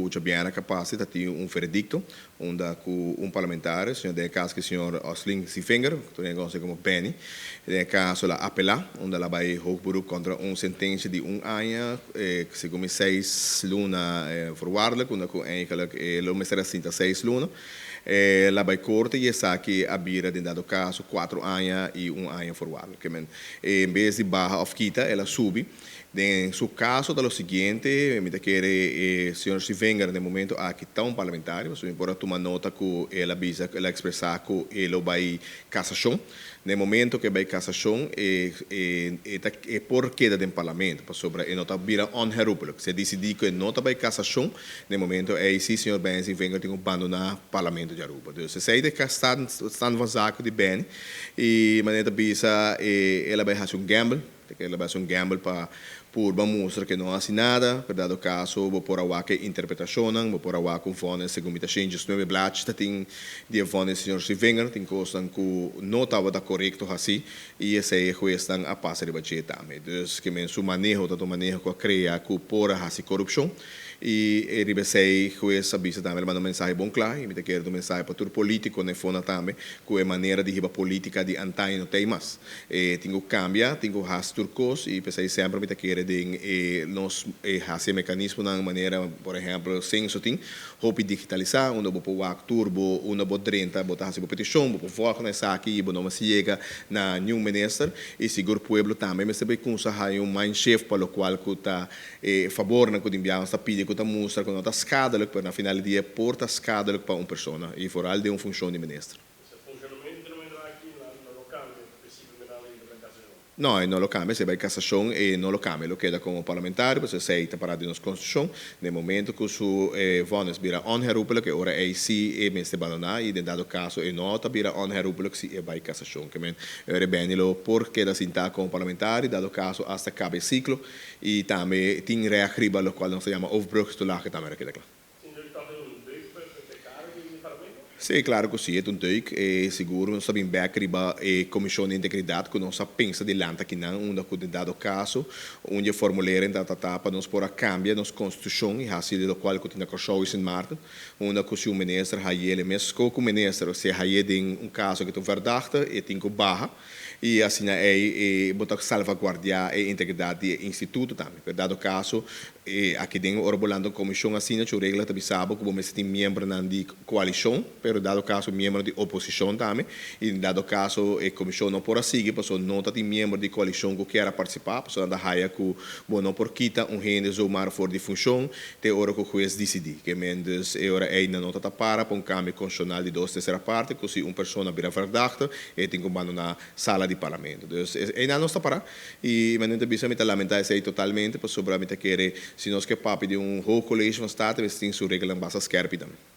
ku djabièrnè ku a pasa ta tin un veredikto unda ku un parlamentario, señor den e kaso ki señor Oslin Sievinger, ku tur hende konosé komo Benny, den e kaso el a apelá unda el a bai hoog beroep kontra un sentensia di un aña, segun mi seis luna voorwaardelijk, unda ku eigenlijk e lo mester a sinta 6 luna. El a bai korte i esaki a bira den dado kaso 4 aña i un aña voorwaardelijk. Ke men, en bes di baha òf kita, el a subi. Den su kaso ta lo siguiente, mi ta kere señor Sievinger den momento aki ta un parlamentario, so mi por a tuma nota ku el a bisa, el a ekspresá ku e lo bai kasashon. Den momento ku e bai kasashon, e por keda den parlamento, pasobra e no ta bira onherroepelijk. Si e disidí ku e no ta bai kasashon, den momento ei si señor Benny Sievinger tin ku bandoná parlamento di Aruba. Dus esei ta e stand van zaken di Benny i manera ta bisa el a bai hasi un gamble, el a bai hasi un gamble pa purba mustra ku no a hasi nada, pero dado kaso bo por a wak e interpretashonnan, bo por a wak un vonnis segun mi ta 109 bladzijden ta tin di e vonnis señor Sievinger, tin kosnan ku no tabata korekto hasi i esei e huesnan a pasa riba dje tambe. Dus ke men su maneho ta un maneho ku a krea ku por a hasi korupshon i riba esei hues a bisa tambe, el a manda un mensahe bon kla i mi ta kere un mensahe pa tur polítiko na e fona tambe ku e manera di hiba polítika di antaño no ta ei mas. Tin ku kambia, tin ku hasi tur kos i p'esei semper mi ta kere den e nos hasi e mekanismonan manera por ehèmpel senso tin hopi digitalisá unda bo por wak tur bo unda bo drenta bo ta hasi bo petishon, bo por vòlg na esaki i bo no mester yega na niun minister i sigur pueblo tambe mester bai kumsa haña un mind shift pa lokual ku ta e fabornan ku tin biaha nos ta pidi ku ta mustra ku no ta skadelijk, pero na final di dia por ta skadelijk pa un persona i vooral den un funshon di minister. Funcionamento aki no lo cambia, posiblemente den casacion. No, no lo cambia. Si bai casacion, no lo cambia. Lo keda como parlamentario, pues esey ta para den nos constitucion. Na momento cu su vonnis bira onherroepelijk, e ora ey si e mester bandona y den dado caso e no ta bira onherroepelijk si e bai casacion. Ke men, e Benny lo por keda sinta como parlamentario, dado caso hasta caba e ciclo y tambe tin recht riba locual nos ta yama overbruggingstoelage tambe keda cla. Si, claro cu si, e ta un deuk. Sigur nos ta bin bek riba e Comision di Integridad cu nos a pensa di lanta akinan, unda cu den dado caso, un di e formulering ta ta pa nos por a cambia nos constitucion y haci di locual cu tin na Corsou y Sint Maarten, unda cu si un minister hayele mes cu minister, si haye den un caso cu ta un verdachte, e tin cu baha y asina e bo ta salvaguardia e integridad di e instituto tambe. Pero dado caso, aki den ora bo lanta un comision asina, cu regla ta bisa bo cu bo mester tin miembronan di coalicion, pero dado caso miembro di oposicion tambe, y dado caso e comision no por a sigui, paso no ta tin miembro di coalicion cu kier participa, paso nan ta haya cu bo no por kita un hende zomaar for di funcion, te ora cu hues dicidi. Ke men dus e ora ey no ta para pa un cambio constitucional di dos tercera parte, cu si un persona bira verdachte, e tin cu bandona sala di parlamento. Dus ey no ta para y men ta bisa mi ta lamenta esey totalmente, pasobra mi ta kere si nos ke papia di un hoog college van staat, tin su reglanan basta skerpi tambe.